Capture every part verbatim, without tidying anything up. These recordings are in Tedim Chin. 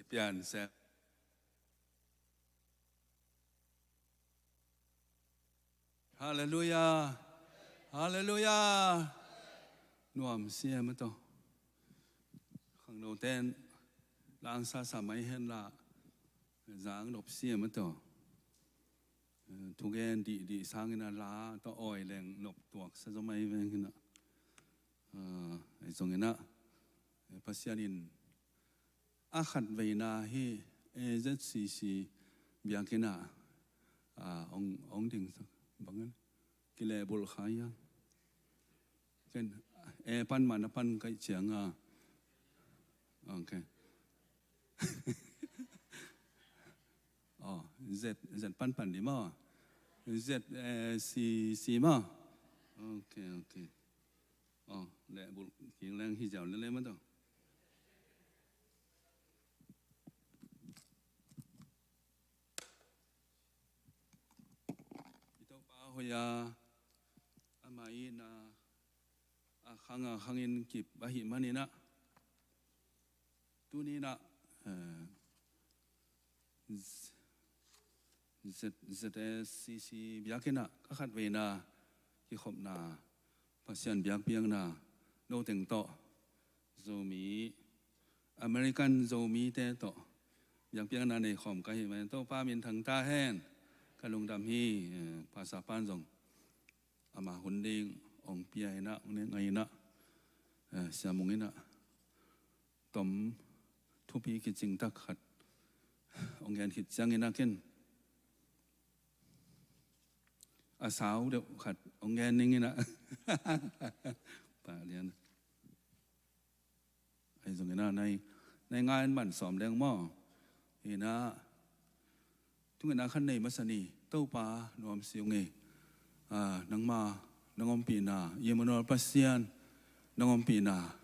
Pian sem. Halleluia. Halleluia. Nuam sia mah tawh. Khangno ten langsa sa mai hen la, zang nop sia mah tawh. Eh, thugen dihdih sangin a la tawh awi leng nop tuak sa zaw mai veng hi na. Ah, ahi zongin ah, eh, Pasian in a khat veina hi, A Z C C biakinn ah, ah, ong, ong ding sak bangin kilehbulh kha hiang. Ken, eh, pan man a pan kaih ciang a. Ok. Oh, Z, Z pan pan di maw? Z, eh, C, C maw? Ok, ok. Oh, lehbulh kik leng hi ziau lele mah tawh. I Topa hoih a, ama itna a khang a khangin kip ahih manin ah, tuni in ah, eh, Z-, Z-, Z S C C biakinn ah ka khat veina kikhopna, Pasian biakpiakna, noteng tawh, Zomi, American Zomite tawh biakpiakna nei khawm ka hih manin Topa min thang ta hen. Ka lungdam hi. Eh, Pastor pan zong ama hun ding ong pia in ah, ong ne ngai in ah, eh, Sia Mung in ah tom thupi kicing tak khat ong gen khit ciangin ah ken a sau deuh khat ong gen ning in ah. Pa lian. Ahi zongin ah nai, nai ngai man sawm deng maw? Hi na, thungetna khat nei masa ni. Topa nuam si ung e. Ah, nangma nang ompihna, Immanuel Pasian nang ompihna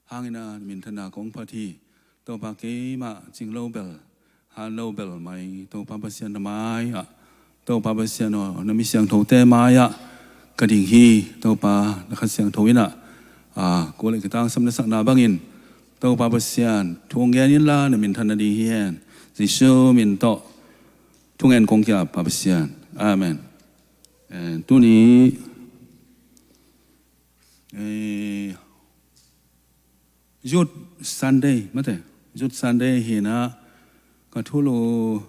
hangin ah minthanna kong phat hi. Topa keimah cing lo bel, han lo bel mai, Topa Pasian na mai ah, Topa Pasian aw, na mi siangthote mai ah ka ding hi. Topa na Kha Siangtho in ah, ah, kua le kitangsam na sakna bangin, Topa Pasian thu ong gen inla na minthan na ding hi hen. Jesu min tawh thungen kong ki-ap, Pa Pasian. Amen. Eh, tuni, eh, Youth Sunday, mate. Youth Sunday hi na, ka thulu,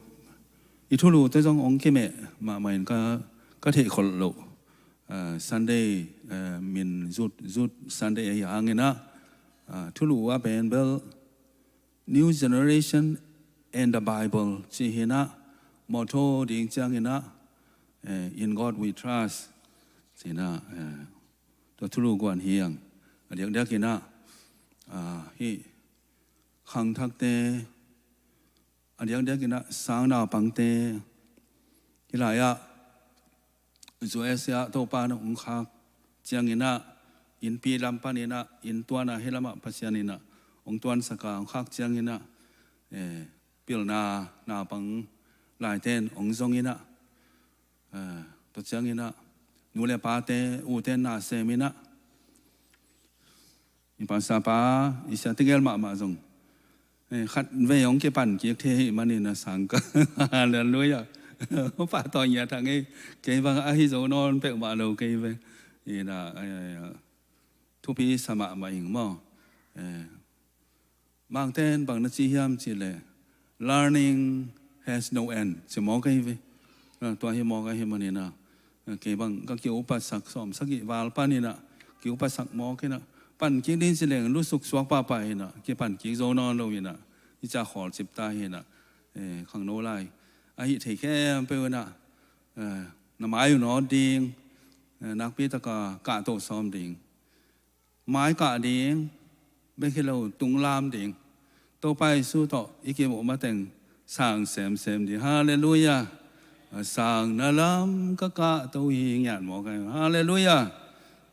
i thulute zong ong kimeh mahmah in ka, ka theih kholh loh. Ah, Sunday, eh, min Youth, Youth Sunday ahi hangin ah, ah, thulu a pen bel New Generation and the Bible ci hi na, motto ding ciangin ah, eh, In God We Trust ci na, eh, tua thulu guan hi ang. A diakdiak in ah, ah, hih khangthakte, a diakdiak in ah sang naupangte, hih lai ah U S A ah Topa in ong khak ciangin ah, innpi lam panin ah, inn tuan ah, hih lam ah Pasian in ah ong tuansak a ong khak ciangin ah, eh, pilna naupang laite in ong zong in ah, eh, tua ciangin ah nu le pate, ute in na sem in ah, i pastor pa, i sia tegel mahmah zong, eh, khat vei ong kipan kik thei hi manin a sang ka. Halleluia. Pa tawh ngiat hang ei, kei bang ahi zo nawn peuhmah lo kei ve. Ina, eh, thupi sa mahmah ing maw. Eh, Mangten bang na ci hiam cih leh, learning has no end ci mawk ahi ve. Ah, tua hi mawk ahi manin ah, ah, kei bang ka ki-upatsak sawm sagih val panin ah, ki-upatsak mawk in ah, pan kik ding ci leng lusuk suak pahpah in ah, kipan kik zo nawn lo in ah, i ciah khawl cip ta hi in ah, eh, khangno lai ahi thei khempeuh in ah, eh, na mai uh nawt ding, eh, nakpi taka kahto sawm ding. Mai kah ding bek hi lo, tunglam ding. Topa Jesu tawh i kimuh mateng sang semsem ding. Halleluia. A sang na lam ka kahto hi ngiat mawk ahi. Halleluia.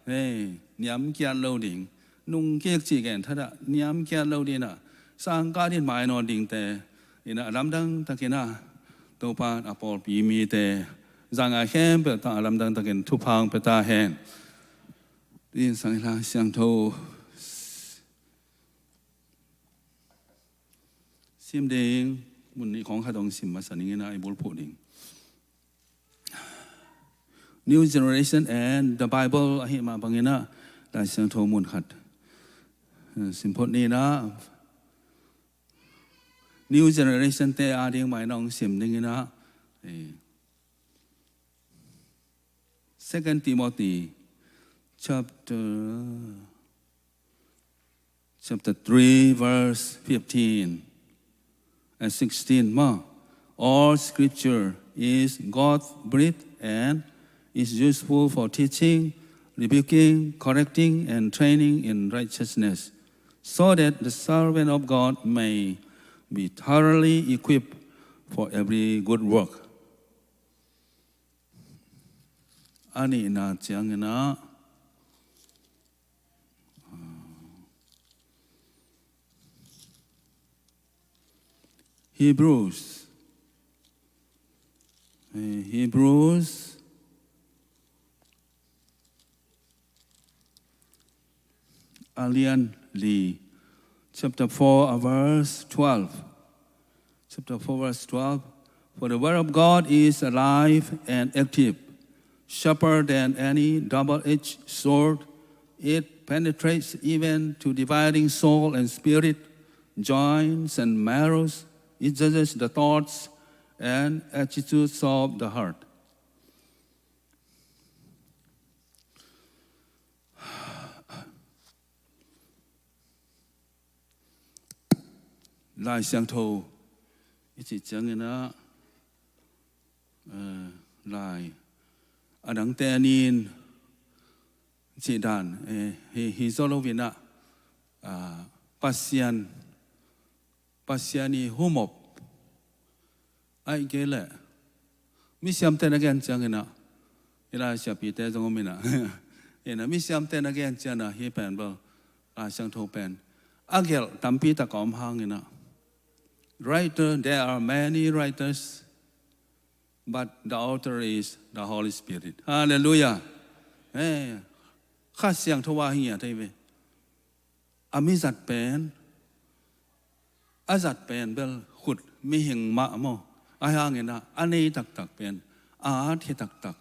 Hei, niam kiat lo ding. Nung kik cih gen thadah niam kiat lo ding ah, sang kah ding mai nawn dingte in ah, a lamdang takin ah Topa in a pawlpi mite, zang a khempeuh tungah a lamdang takin thupha ong pia ta hen. Tui in sang i Lai Siangtho, C Sim ding, mun nih khawng khat hong sim masa ning in ah i bulphuh ding. New Generation and the Bible ahih mah bangin ah Lai Siangtho mun khat, eh, sim phot ni in ah, New Generation te a ding mah in ah hong sim ding in ah, eh, Second Timothy chapter chapter three, verse fifteen and sixteen maw. All scripture is God-breathed and is useful for teaching, rebuking, correcting, and training in righteousness, so that the servant of God may be thoroughly equipped for every good work. A nihna ciangin ah, Hebrews. Eh, Hebrews a lian li, chapter four, a verse twelve. Chapter four, verse twelve. For the word of God is alive and active, sharper than any double-edged sword. It penetrates even to dividing soul and spirit, joints and marrows. It judges the thoughts and attitudes of the heart. Lai Siangtho i cih ciangin ah, eh, lai a dangte a nin cih dan, eh, hi, hi zaw lo in ah, ah, Pasian, Pasian i humop, ahih kei leh misiamte na gen ciangin ah, i lai siapite zong om in ah, in ah misiamte na gen ciangin ah, hih pen bel, Lai Siangtho pen a gelh tampi tak a om hangin ah, writer, there are many writers, but the author is the Holy Spirit. Hallelujah. Eh, Kha Siangtho a hi ngiat hi ve. A mi zat pen, a zat pen bel khut mihing mah maw. Ahi hangin ah, a nei taktak pen, a at hi taktak,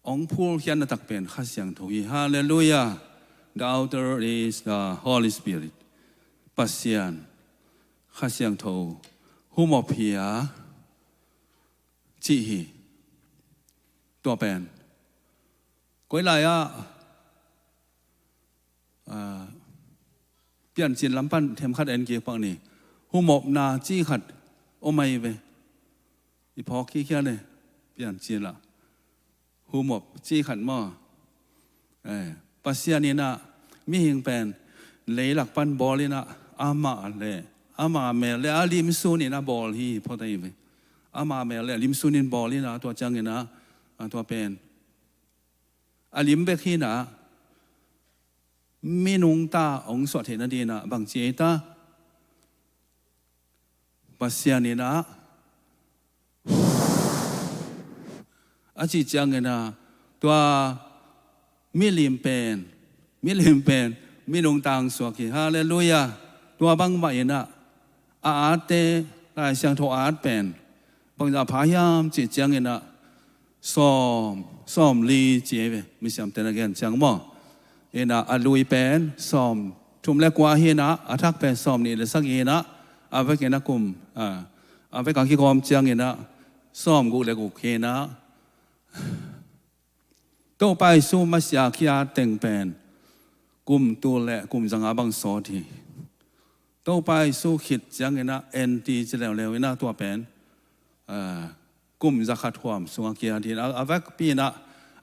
hong phulkhiatna tak pen Kha Siangtho hi. Hallelujah. The author is the Holy Spirit. Pasian, Kha Siangtho humop hi a, cih hi. Tua pen koi lai ah, ah, Piancil lam pan themkhat en kik pak ni. Humopna cih khat om ahi ve. I phawk khiakhia le, Piancil ah humop cih khat maw. Eh, Pasian in ah mihing pen leilak pan bawl in ah, amah le, ama mel le a limsun in a bawl hi phot ahi ve. Ama mel le a limsun in bawl in ah, tua ciangin ah, ah, tua pen a lim bek hi in ah, minung ta hong suah theihna ding in ah bang ci ei ta? Pasian in ah, a cih ciangin ah, tua milim pen, milim pen minung ta hong suak hi. Hallelujah. Tua bangmah in ah, a atte, Lai Siangtho a at pen bangzah pha hiam cih ciangin ah, sawm, sawmli ci ei ve, misiamte na gen ciang maw. In ah, a lui pen sawmthum le kua hi in ah, a thak pen sawmnih le sagih hi in ah, a vekin a kum, ah, a vek a kigawm ciangin ah, sawmguk le guk hi in ah, Topa Jesu Messiah khi a teng pen kum tul le kum zanga bang sawt hi. Topa Jesu khit ciangin ah, A D ci leuleu in ah, tua pen, ah, kum zakhat huam sungah khi a ding in ah, a vekpi in ah,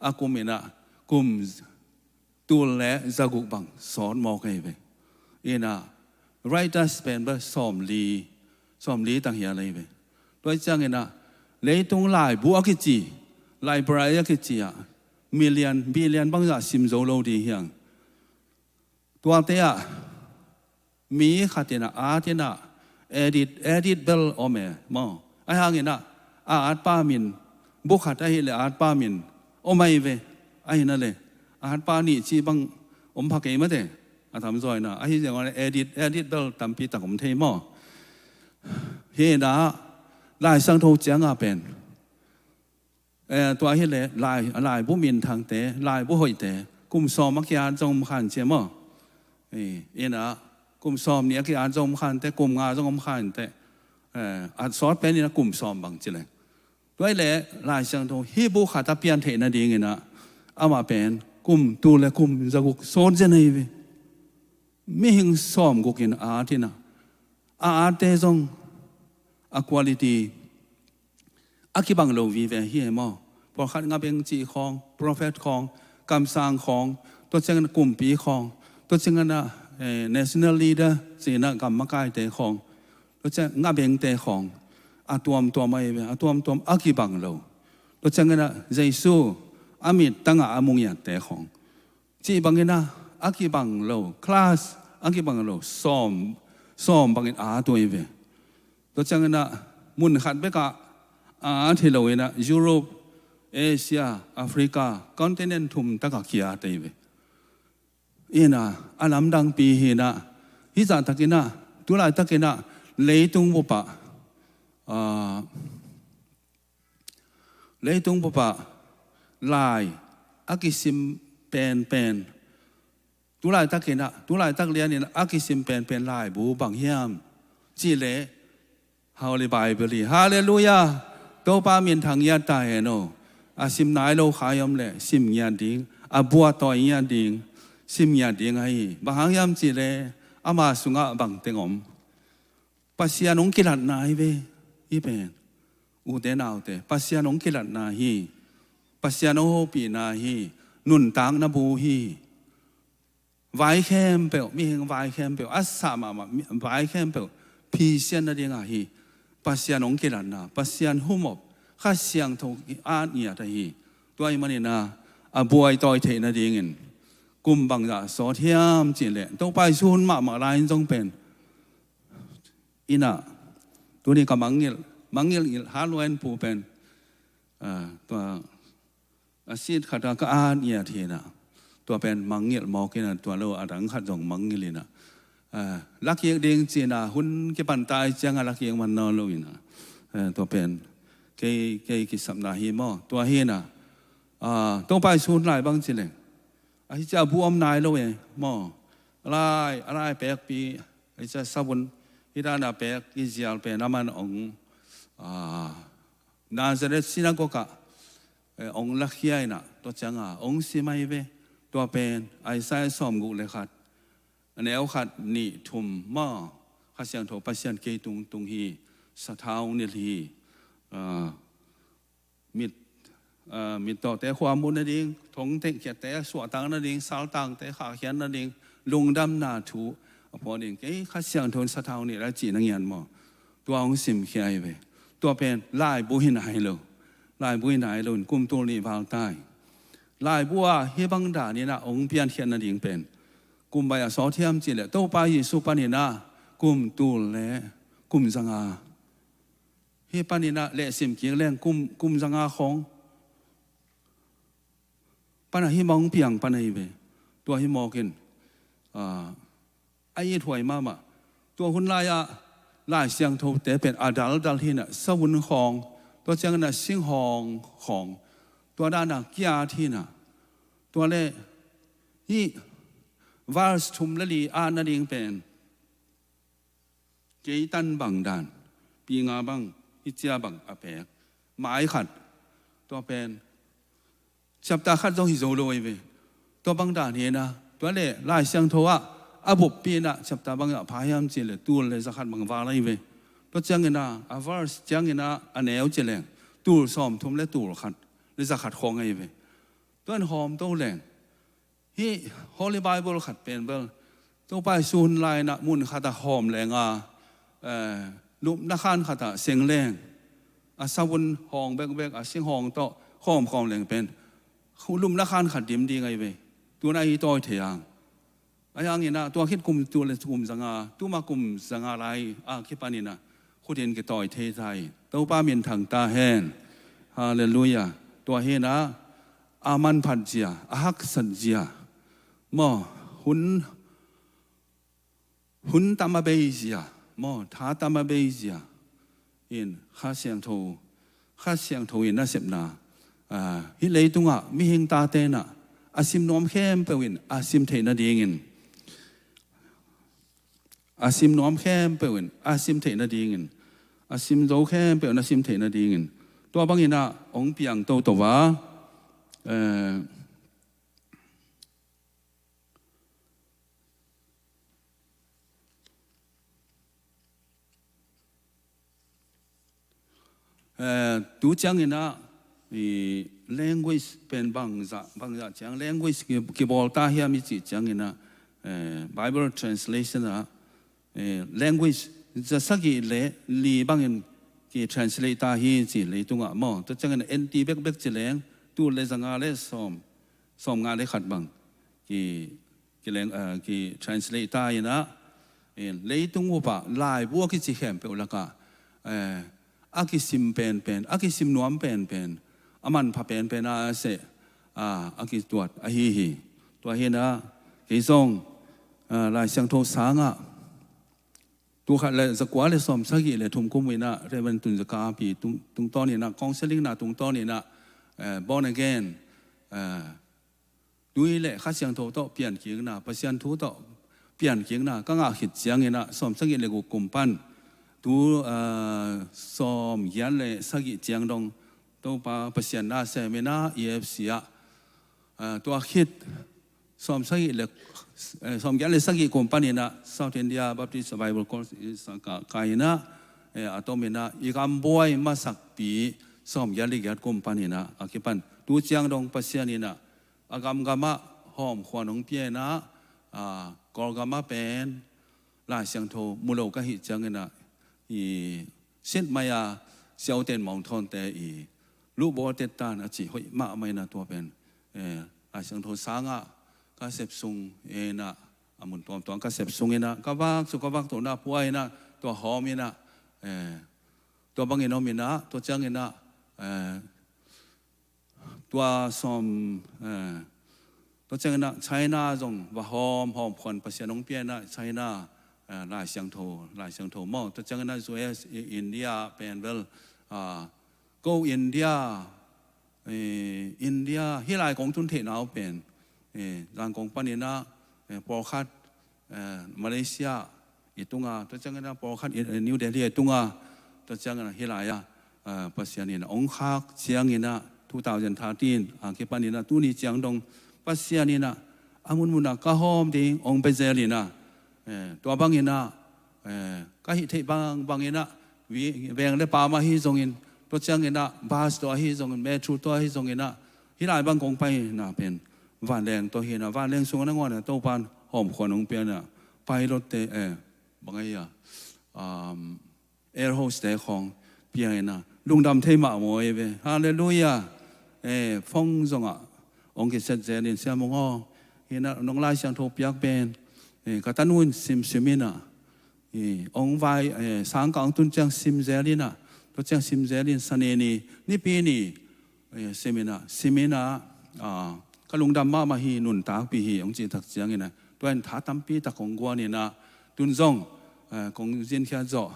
a kum in ah kum tul le zaguk bang sawt mawk ahi ve. In ah, writers pen bel sawmli, sawmli tang hial ahi ve. Tua ciangin ah, leitung laibu a kici, library a kici ah, million, billion bangzah sim zo lo ding hi hang. Tuate ah, mi khat in ah, at in ah, edit, edit bel om e maw. Ahi hangin ah, a atpa min, bu khat ahih leh a atpa min om ahi ve. Ahi na le, a atpa nih ci bang om pha kei mate. A tamzaw in ah, ahi zong a le edit, edit bel tampi tak om thei maw. Hi inah Lai Siangtho cianga pen, eh, tua hileh lai, laibu minthangte, laibu hoihte kum sawm a ki-at zong om kha in ci maw? Eh, inah kum sawm nih a ki-at zong om kha inteh, kum nga zong om kha inteh. Eh, a sawt pen inah kum sawm bang ci leng. Tua hileh Lai Siangtho hih bu khat a pian theih nadinginah amah pen kum tul le kum zaguk sawt zen ahi ve. Mihing sawmguk in a at inah, a atte zong a quality a kibang lo vive hi e maw? Pawlkhat ngabeng cih khawng, prophet khawng, kamsang khawng, tua ciangin kumpi khawng, tua ciangin ah, eh, national leader cih inah gam makaite khawng, tua ciang ngabengte khawng, a tuamtuam ahi ve, a tuamtuam a kibang lo. Tua ciangin ah Jesu a mittangah a mu ngiatte khawng, cih bangin ah a kibang lo, class a kibang lo sawm, sawm bangin a tuai ve. Tua ciangin ah mun khat bekah a at hi lo inah Europe, Asia, Africa, continent thum takah ki-at ahi ve. Inah a lamdangpi hi inah, hih zahtakinah, tulaitakinah leitung bupah, ah, leitung bupah lai a kisim penpen, tulaitakinah, tulaitak lianin a kisim penpen laibu bang hiam cihleh Holy Bible hi. Halleluiah. Topa minthang ngiat ta hen aw. A sim nai lo kha i om leh sim ngiat ding, a buaitawi ngiat ding, sim ngiat ding ahi. Bang hang hiam cihleh ama sungah bangteng om. Pasian hong kilatna hi ve, hih pen. Ute naute, Pasian hong kilatna hi. Pasian hong hopihna hi. Nuntakna bu hi. Vai khempeuh, mihing vai khempeuh, a sah mahmah mi-, vai khempeuh phisian nading ahi. Pasian hong kilatna, Pasian humop, Kha Siangtho ki-at ngiat ahi. Tua ahih manin ah a buaitawi theih nadingin kum bangzah sawt hiam cihleh Topa Jesu hun mahmah lai-in zong pen inah, tuni ka mangngilh, mangngilh ngilh hat lua in pu pen, ah, tua a seat khat ah ka at ngiat hi inah, tua pen mangngilh mawk inah, tua lo a dang khat zong mangngilh inah, ah, lakik ding ci inah, hun kipan ta ahih ciangah lakik man nawn lo inah, ah, tua pen kei, kei kisapna hi maw? Tua hi inah, ah, Topa Jesu hun lai bang ci leng, a hi cia bu om nai lo e maw? A lai, a lai pekpi, a hi cia savun, hih dan a pek i zial pen a man hong, ah, Nazareth synagogue ah, eh, hong lakhia inah, tua ciangah hong sim ahi ve. Tua pen Isaiah sawmguk le khat, a neu khat, nih, thum maw? Kha Siangtho Pasian kei tung tung hi, sathau hong nilh hi. Ah, mit, ah, mittawte khua mu nading, thong tengkhiatte suahtak nading, saltangte khahkhiat nading, lungdamna thu a phuah ding, kei Kha Siangtho in sathau hong nilh a cih na ngiat maw? Tua hong simkhia ahi ve. Tua pen laibu hi nai lo. Laibu hi nai lo in kum tul nih val ta hi. Laibu ah hih bang dan inah hong piankhiat nading pen kum baih a sawt hiam cihleh Topa Jesu panin ah kum tul le kum zanga, hih panin ah lehsim kik leng kum, kum zanga khawng panah hih mawk hong piang pan ahi ve. Tua hih mawk in, ah, a ithuai mahmah. Tua hun lai-ah Lai Siangthote pen a daldal hi inah, savun khawng, tua ciangin ah singhawng khawng, tua dan ah ki-at hi inah. Tua leh hih verse thum le li at nading pen keitan bang dan, pi nga bang, hih cia bang a pek, mai khat, tua pen chapter khat zong hi zo lo ahi ve. Tua bang dan hi inah, tua leh Lai Siangtho ah a buppi inah chapter bang a pha hiam cihleh tul le zakhat bang val ahi ve. Tua ciangin ah, a verse ciangin ah a neu ci leng tul sawmthum le tul khat le zakhat khawng ahi ve. Tua in hawm to leng, hih Holy Bible khat pen bel Topa Jesu hun lai inah mun khat ah hawm leng a, eh, lupna khan khat ah seng leng, a savun hawng bekbek, a singhawng tawh hawmkhawm leng pen lupna khan khat dim ding ahi ve. Tun a i tawi thei ang. Ahi hangin ah tua khit kum tul le kum zanga, tuma kum zanga lai a kipan inah khutin kitawi thei ta hi. Topa minthang ta hen. Halleluiah. Tua hi inah a manphat zia, a haksat zia maw, hun, hun tam a bei zia maw, tha tam a bei zia, in Kha Siangtho, Kha Siangtho in nasepna, ah, hih leitungah mihing tate in ah a sim nuam khempeuh in a sim theih nadingin, a sim nuam khempeuh in a sim theih nadingin, a sim zo khempeuh in a sim theih nadingin, tua bangin ah hong piang toto a, eh, Eh, tu ciangin ah, i language pen bangzah, bangzah ciang language ki, kibawl ta hiam i cih ciangin ah, eh, Bible translation ah, eh, language za sagih le li bangin ki translate ta hi ci leitungah maw. Tua ciangin ah N T bekbek ci leng, tul le za nga le sawm, sawm nga le khat bang ki, ki leng, eh, ki translate ta in ah, eh, leitung upah laibu a kici khempeuh lakah, eh, a kisim penpen, a kisim nuam penpen, a manpha penpen a seh, ah, a kituat ahi hi. Tua hi in ah, kei zong, ah, Lai Siangtho sangah, tul khat le za kua le sawm sagih le thum kum in ah, Reverend Tun Za Ka Pi tung, tungtawn in ah, counseling na tungtawn in ah, eh, born again, eh, tui le Kha Siangtho tawh piankikna, Pasian thu tawh piankikna ka ngah khit ciangin ah, sawm sagih le guk kum pan tu, ah, sawm giat le sagih ciang dong Topa Pasian na sem in ah E F C ah, ah, tua khit sawm sagih le, eh, sawm giat le sagih kum pan in ah South India Baptist Bible College ka, ka in ah, eh, a tom in ah i gam buai masakpi sawm giat le giat kum pan in ah a kipan tu ciang dong Pasian in ah a gamgam ah hawmkhuan hong pia in ah, ah, Kawlgam ah pen Lai Siangtho mu lo ka hih ciangin ah, i sit mai a siauten mawngthawnte i luhbawltet tan a cih hoih mahmah in ah tua pen, eh, Lai Siangtho sangah ka sepsung in ah, a mun tuamtuam ka sepsung in ah, ka vak su ka vak tawh na pua in ah, tua hawm in ah, eh, tua bangin om in ah, tua ciangin ah, eh, tua sawm, eh, tua ciangin ah China zong va hawm, hawmkhuan Pasian hong pia in ah China, eh, Lai Siangtho, Lai Siangtho maw. Tua ciangin ah U S, i, India pen bel, ah, ko India, eh, India, hih lai kong tun theihna uh pen, eh, Zangkong pan in ah, eh, pawlkhat, eh, Malaysia i tunga, tua ciangin ah pawlkhat i, eh, New Delhi i tunga, tua ciangin ah hih lai ah, eh, Pasian in ah hong khak ciangin ah two thousand thirteen a kipan in ah tuni ciang dong Pasian in ah a munmun ah ka hawm ding hong pia zel in ah, eh, tua bangin ah, eh, ka hih theih bangbang in ah, veng le pam ahi zongin, tua ciangin ah bus tawh ahi zongin, metro tawh ahi zongin ah, hih lai bang kong paina pen vanleng tawh hi in ah, vanleng sungah nangawn ah Topa'n hawmkhuan hong pia in ah, pilot te, eh, bang ahi a, um, air host te khawng pia in ah, lungdam thei mahmah hi ve. Halleluiah. Eh, phone zongah hong kiset zel in, Sia Mung aw, hi in ah nong Lai Siangtho piak pen, eh, ka tanu in simsim in ah, eh, hong vai, eh, sangkah hong tun ciang sim zel in ah, tua ciang sim zel in, Sane ni, Nipi ni, eh, sim in ah, sim in ah, ah, ka lungdam mahmah hi, nuntakpih hi hong cih tak ciangin ah, tua in tha tampi tak kong guan in ah, tun zong, eh, kong zinkhiat zawh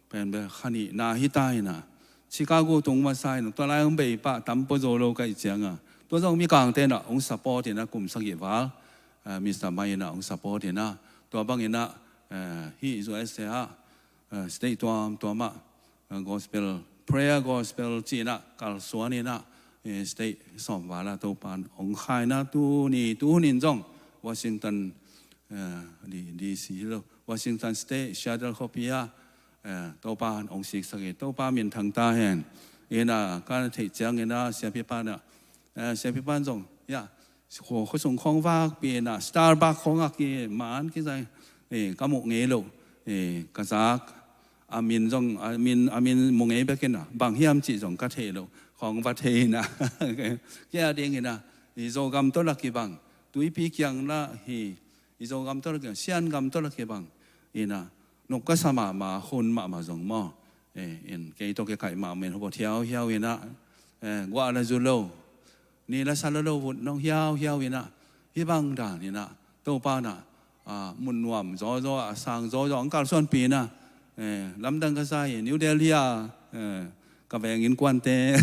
pen bel kha nihna hi ta in ah, Chicago tung masa in ah, tua lai hong bei pah tam pua zo lo ka hih ciang ah, tua zong mikangte in ah hong support in ah, kum sagih val, eh, Mister Mai in ah hong support in ah, tua bang in ah, eh, hih U S A ah, eh, state tuamtuam ah, eh, gospel, prayer gospel ci in ah kalsuan in ah, eh, state sawm val ah Topa'n hong kha in ah, tuni, tu hun in zong Washington, eh, D-, D C hi lo, Washington State, Seattle khuapi ah, eh, Topa'n hong siksak hi, Topa minthang ta hen. In ah ka theih ciangin ah, Sia Pi Pan ah, eh, Sia Pi Pan zong, ya, khua, khua sung khawng vakpih in ah, Starbucks khawng ah ki man ki zai, eh, ka muh ngei lo, eh, ka zak, a min zong, a min, a min mu ngei bek in ah, bang hiam cih zong ka thei lo, khawng va thei in ah, kei a ding in ah, i Zogam tawh lah kibang, tuipi kiang lah hi, i Zogam tawh lah kibang, Siangam tawh lah kibang in ah, nop ka sa mahmah, hun mahmah zong maw, eh, in kei tawh kikaih mahmah in, hua thiauhiau in ah, eh, guah lah zu lo, ni la sa lo lo vut nong hiauhiau in ah, hih bang dan in ah, Topa in ah, ah, mun nuam zawzaw ah, sang zawzaw ah hong kalsuanpih in ah, eh, lamdang ka sa hi, New Delhi ah, eh, ka veng innkuante,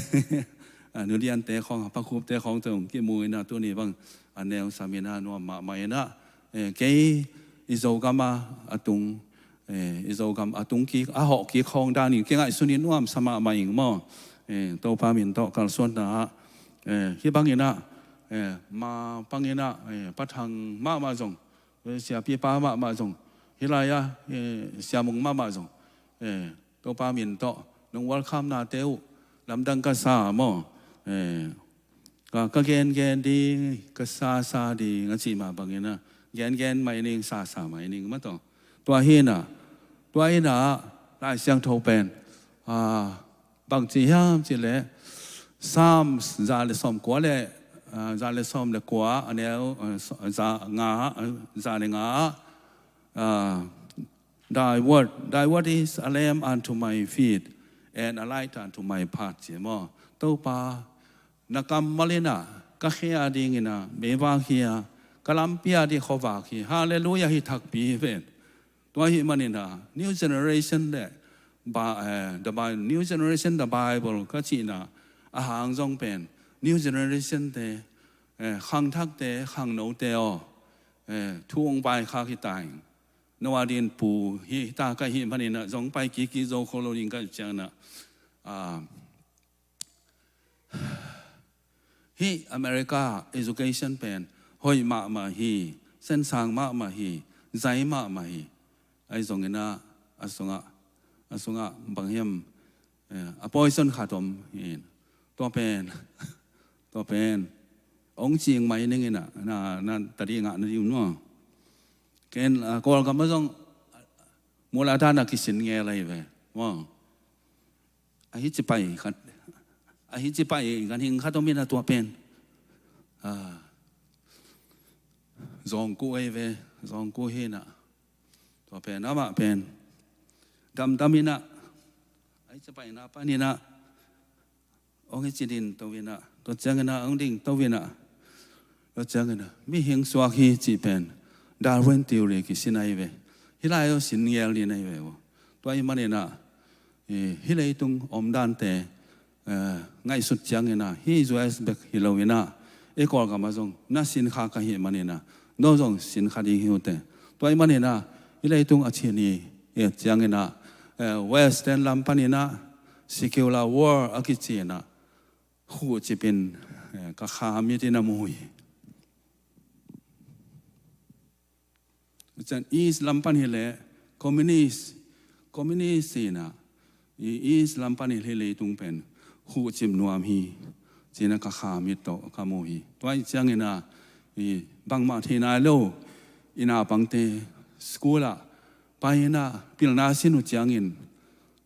ah, nuliante khawng, Pa Khup te khawng tawh kimu in ah, tuni bang a neu sam in ah nuam mahmah in ah, eh, kei i Zogam a, a tung, eh, i Zogam a tung kik, a hawh kik khawng dan in kingaihsun in nuamsa mahmah ing maw. Eh, Topa min tawh kalsuanna ah, eh, hih bang in ah, eh, ma pang in ah, eh, Pa Thang mahmah zong, eh, Siapipa mahmah zong, hih lai ah, eh, Sia Mung mahmah zong, eh, Topa min tawh nong welcome nate uh lamdang ka sa maw. Eh, ka, ka gengen ding, ka sasa ding a cih mah bang in ah, gengen mai ning, sasa mai ning mah tawh. Tua hi in ah, tua hi in ah, Lai Siangtho pen, ah, bang ci hiam cih leh, Psalms za le sawmkua le, ah, za le sawm le kua, a neu, ah, za nga, ah, za le nga, ah, "Thy word, thy word is a lamp unto my feet and a light unto my path," ci maw. Topa, na kammal in ah ka khe a ding in ah meivak hi a, ka lampi a ding khuavak hi. Halleluiah, hih thakpi hi pen. Tua ahih manin ah, New Generation le, Ba-, eh, the Bi-, New Generation, the Bible ka cihna a hang zong pen, New Generation te, eh, khangthakte, khangnote aw, eh, thu hong vaikhak hi ta ing. No a ding pu hi ta ka hih manin ah, zong pai kik kik zo kho lo ding ka hih ciangin ah, ah, hih America education pen hoih mahmah hi, sensang mahmah hi, zai mahmah hi. Ahi zongin ah, a sungah, a sungah bang hiam, eh, a poison khat om hi. Tua pen, tua pen hong cing mai ning in ah, na, na tadi ngah na ding maw. Ken, ah, Kawlgam ah zong mul a dan a kisin ngel ahi ve maw. Ahi ci pai khat, ahi ci pai ganhing khat om in ah, tua pen, ah, zawngkuh ahi ve, zawngkuh hi in ah, tua pen amah pen damdam in ah, ahi ci paina pan in ah, hong hi ci ding to in ah, tua ciangin ah hong ding to in ah, tua ciangin ah mihing suak hi cih pen Darwin theory kisin ahi ve. Hih lai aw sin ngel ding ahi ve aw. Tua ahih manin ah, eh, hih leitung omdante, eh, ngaihsut ciangin ah, hih U S bek hi lo in ah, ei Kawlgam ah zong na sin kha ka hih manin ah, no zong sin kha ding hi uh teh. Tua ahih manin ah, hih leitung a cin hi, eh, ciangin ah, eh, Western lam panin ah, secular world a kici in ah, khuhcip in, eh, ka kha mit in a mu hi. Cun East lam pan hi leh communist, communist in ah, i East lam pan hi leh leitung pen khuhcip nuam hi, ci in ah ka kha mit tawh ka mu hi. Tua ahih ciangin ah, i bangmah thei nai lo, i naupangte school ah pai in ah pilna sin uh ciangin,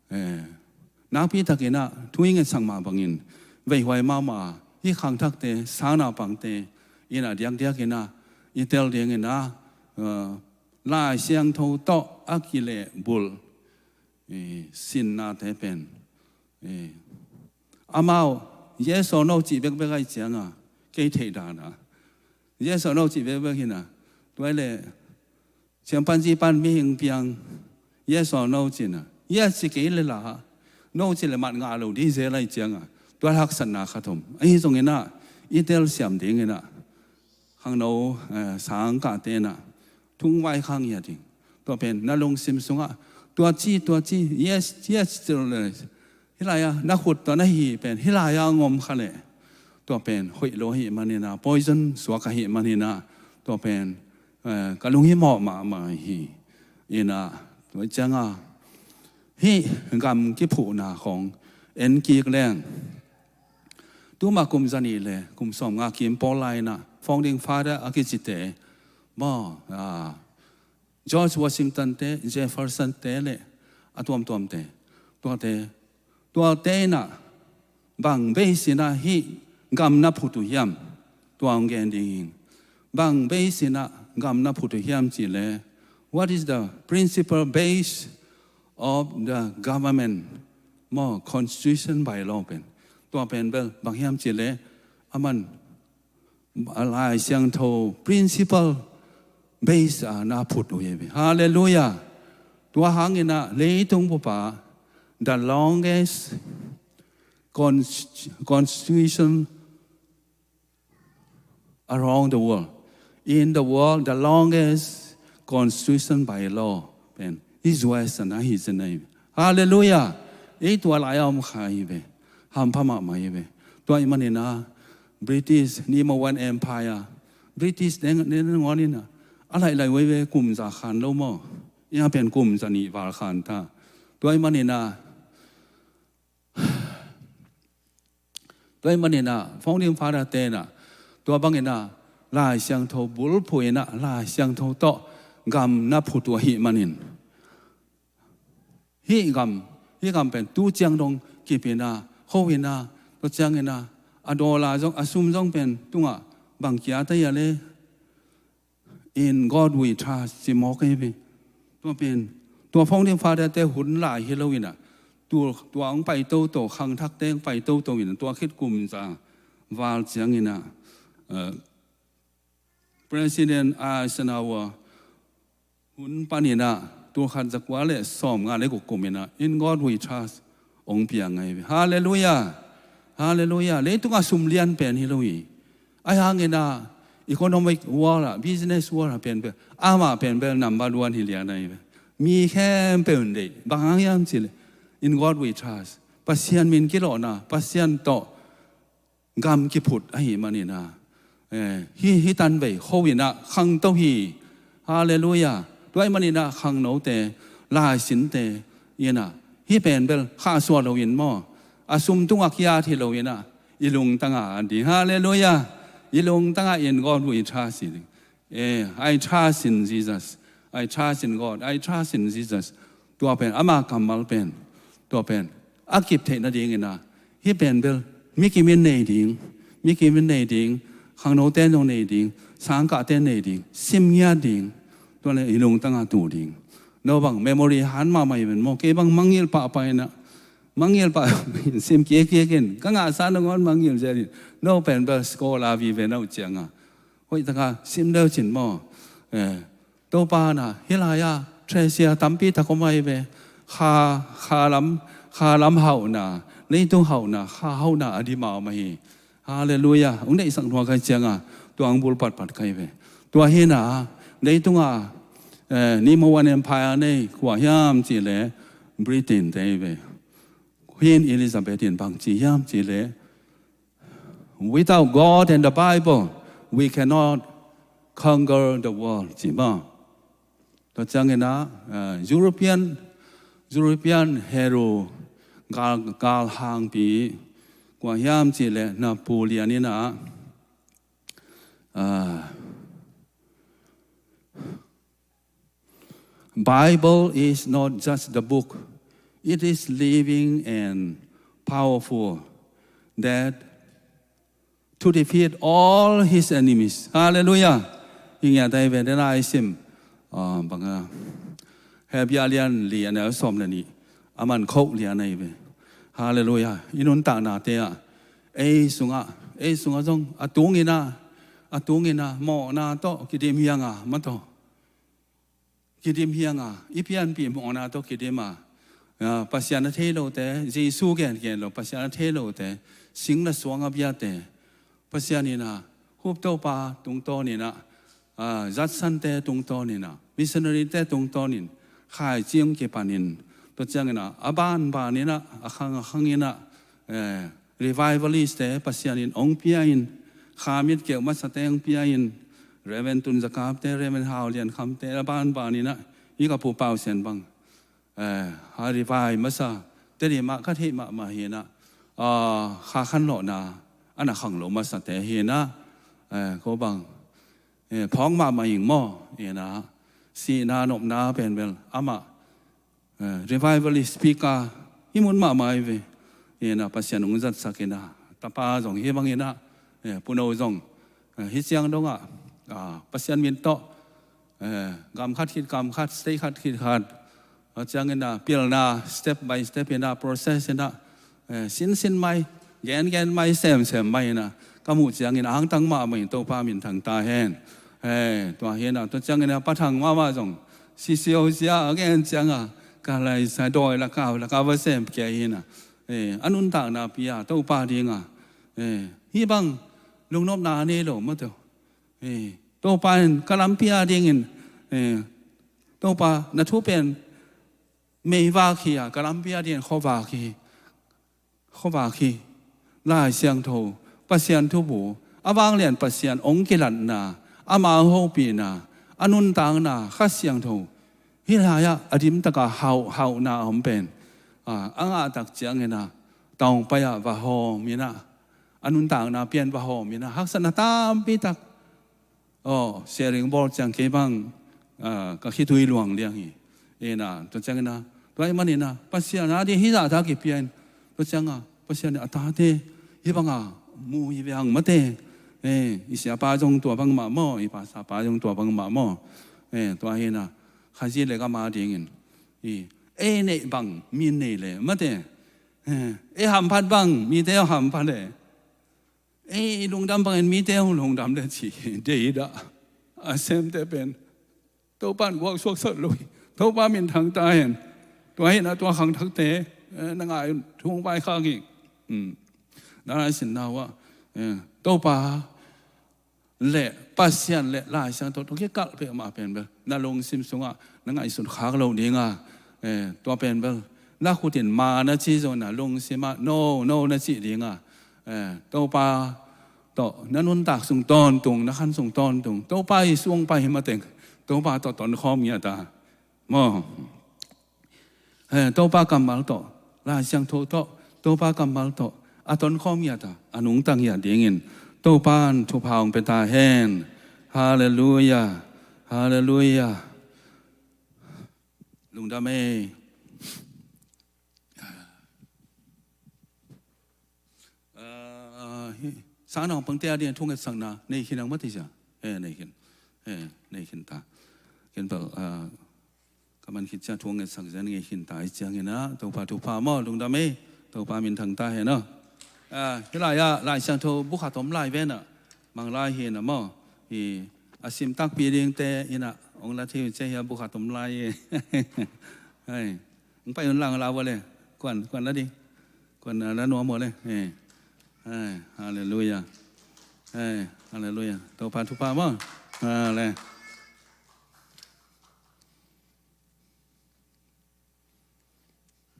eh, nakpi takin ah thu i ngetsak mah bangin veihuai mahmah, hih khangthakte, sang naupangte in ah diakdiak in ah i tel ding in ah, eh, Lai Siangtho tawh a kilehbulh, eh, sinnate pen, eh, amau yes or no cih bekbek ahih ciangin, kei theih dan ah yes or no cih bekbek hi in ah, tua hi leh chimpanzee pan mihing piang, yes or no ci in ah, yes ci kei leh la, no ci leh mat ngah lo ding zel ahih ciangin, tua haksatna khat om. Ahi zongin ah i telsiam ding in ah, khangno, eh, sang kahte in ah thu hong vaikhak ngiat ding. Tua pen na lungsim sungah tua ci, tua ci, yes, yes ci lo leh, hih lai ah na khut tawh na hih pen hih lai ah hong om kha leh, tua pen hoih lo ahih manin ah, poison suak ahih manin ah, tua pen, eh, ka lunghimawh mahmah hi. In ah, tua ciangin hih gam kiphuhna khawng en kik leng, tuma kum zanih le kum sawmnga kim pawl lai in ah founding father a kicite maw, ah, George Washington te, Jefferson te le a tuamtuamte, tuate, tuate in ah bang base in ah hih gam na phut uh hiam? Tua hong gen ding hi. Bang base in ah gam na phut uh hiam cih leh, what is the principle base of the government? Maw, constitution, bylaw pen, tua pen bel bang hiam cih leh, aman a Lai Siangtho principle base a na phut uh hi. Halleluiah. Tua hangin ah leitung bup ah the longest const-, constitution around the world. In the world, the longest constitution by law pen hih U S a na hi zen ahi ve. Halleluiah. Ei tua lai a om kha hi ve. Hampha mahmah hi ve. Tua ahih manin ah British, Nima One Empire, British deng, deng, deng, deng, a laih laih uh hi ve, kum za khan lo maw. Ina pen kum za nih val khan ta. Tua ahih manin ah Tua ahih manin ah, founding father te in ah, tua bangin ah, Lai Siangtho bulphuh in ah, Lai Siangtho tawh gam na phut uh ahih manin. Hih gam, hih gam pen tu ciang dong kip in ah, ho in ah, tua ciangin ah, a dollar zong, a sum zong pen tungah bang kia ta hia le. In God we trust, ci mawk hi ve. Tua pen, tua founding father te hun lai hi lo in ah, tu, tua hong pai toto, khangthak te hong pai toto in ah, tua khit kum za val ciangin ah, eh, President Eisenhower hun panin ah, tul khat za kua le sawm nga le guk kum in ah, In God we trust, hong piang ahi ve. Halleluiah. Halleluiah. Leitungah sum lian pen hi lo hi. Ahi hangin ah economic world ah, business world ah pen bel, amah pen bel number one hi lian ahi ve. Mi khempeuh in deih. Bang hang hiam cih leh, In God we trust. Pasian min kilawhna, Pasian tawh gam kiphut ahih manin ah, eh, hih, hih tanvei kho in ah khangto hi. Halleluiah. Tua ahih manin ah khangnote, laisinte in ah, hih pen bel khahsuah lo in maw, a sum tungah kiat hi lo in ah, i lungtang ah an ding. Halleluiah. I lungtang ah In God we trust hi ding. Eh, I trust in Jesus. I trust in God. I trust in Jesus. Tua pen, ama kammal pen, tua pen a kip theih nadingin ah, hih pen bel mi kim in nei ding, mi kim in nei ding, khangnote in zong nei ding, sangkahte in nei ding, sim ngiat ding. Tua le i lungtang ah tu ding. No bang memory han mahmah hi ven maw, kei bang mangngilh pahpah in ah, mangngilh pahpah in, sim kikik in, ka ngahsa nangawn mangngilh zel in. No pen bel scholar vive na uh ciang ah, hoih tak a sim deuh cin maw. Eh, Topa in ah, hih lai ah treasure tampi tak om ahi ve. Kha, kha lam, kha lam hauhna, leitung hauhna, kha hauhna a dim a om ahi. Halleluiah. Hong deihsak nuam ka hih ciang ah, tua hong bul patpat ka hi ve. Tua hi in ah, leitung ah, eh, Nima One Empire nei kua hiam cih leh, Britain te hi ve. Queen Elizabeth in bang ci hiam cih leh, Without God and the Bible, we cannot conquer the world, ci maw. Tua ciangin ah, eh, European, European hero gal, galhangpi, kua hiam cih leh Napoleon in ah, ah, Bible is not just the book. It is living and powerful that to defeat all his enemies. Halleluiah. Hi ngiat ahi ve, den a i sim, ah, bang a, Hebru lian li a neu sawm le nih, a man khauh lian ahi ve. Halleluiah. I nuntaknate ah, ei sungah, ei sungah zong a tungin ah, a tungin ah mawhna tawh kidim hiang a, ma tawh kidim hiang a, i pianpih mawhna tawh kidim a, ah, Pasian a thei lote, Jesu gengen lo, Pasian a thei lote, sing le suang a biate, Pasian in ah, Hup Topa tungtawnin ah, ah, zatsante tungtawnin ah, missionary-te tungtawnin, khaici hong kipanin, tua ciangin ah, a banbanin ah, a khang a khangin ah, eh, revivalist-te Pasian in hong pia in, Kha Mit Keu masate hong pia in, Reverend Tun Za Kap te, Reverend Hau Lian Kham te, a banbanin ah, hi ka Pu Pau Sian bang, eh, a revive masa, Tedim ah ka theih mahmah hi in ah, ah, kha khanlawhna a na khang lo masate hi in ah, eh, ko bang, eh, phawk mahmah ing maw, hi in ah, sihna nopna pen bel amah, eh, revivalist speaker hi mun mahmah hi ve. Hi in ah Pasian hong zatsak in ah, tapa zong hi bangin ah, eh, Pu No zong, eh, hi ciang dongah, ah, Pasian min tawh, eh, gam khat khit gam khat, state khat khit khat, ah, ciangin ah pilna step by step in ah, process in ah, eh, sinsin mai, gengen mai, semsem mai in ah, ka muh ciangin a hangtang mahmah in Topa minthang ta hen. Eh, tua hi in ah, tua ciangin ah Pa Thang mahmah zong, C C O C ah a gen ciang ah, ka lai sa dawi la kau la kau va sem kia hi na. Eh, a nuntakna pia Topa dinga. Eh, hih bang lungnopna a nei lo mate uh. Eh, Topa in ka lampi a dingin, eh, Topa na thu pen meivak hi a, ka lampi a dingin khuavak hi. Khuavak hi. Lai Siangtho, Pasian thubu, a vanglian Pasian hong kilatna, amau hopihna, a nuntakna, Kha Siangtho. Hih lai-ah a dimtaka hauh, hauhna a om pen, a, a ngahtak ciangin a, tawngpai-ah va hawm in a, a nuntakna pian va hawm in a, haksatna tampitak. Aw, sharing bawl ciang kei bang, ah, ka khitui luang liang hi. Ina, tua ciangin a, tua ahih manin a, Pasian a ding hih zahta kipia in, tua cianga, Pasian in a tate, hih banga, mu hi ve hang mate. Eh, i siapa zong tua bangmah maw, i pastorpa zong tua bangmah maw. Eh, tua hi na, Khazih le gam a dingin. I, ei neih bang, mi nei le, mate. Eh, ei hamphat bang, mite hamphat le. Ei lungdam bangin mite hong lungdam le ci, deih dah. A semte pen Topa in guak suaksak lo hi. Topa minthang ta hen. Tua hi na tua khangthakte, eh, na ngai un, thu hong vaikhak hi. Hmm. Na lai sin na uh ah, eh, Topa le Pasian le Lai Siangtho tawh kikalh peuhmah pen bel na lungsim sungah na ngaihsut khak lo dinga, eh, tua pen bel na khutin ma na ci zong na lungsimah no, no na cih dinga, eh, Topa tawh na nuntak sung tawntung, na khan sung tawntung, Topa i sung pai hi mateng, Topa tawh tonkhawm ngiat a maw. Eh, Topa kammal tawh, Lai Siangtho tawh, Topa kammal tawh a tonkhawm ngiat a, a nungta ngiat dingin Topa in thupha hong pia ta hen. Halleluia. Halleluia. Lungdam ei. Ah, hi, sang naupangte a ding a thu ngetsakna nei khin ang mati sia. Eh, nei khin. Eh, nei khin ta. Ken bel, ah, ka man khit cia thu ngetsak zen ngei khin ta i ciangin a, Topa thupha maw, lungdam ei. Topa minthang ta hen aw. Ah, hih lai-ah, Lai Siangtho bu khat om lai ven a, mang lai hi na maw. Hi, a sim takpi dingte in a, ong la thei uh cia hi a bu khat om lai hi. Hei, ong pai un lang la vua le, kuan, kuan la ding. Kuan, ah, la nuam vua le. Hei. Hei, halleluia. Hei, halleluia. Topa thupha maw. Hei, le.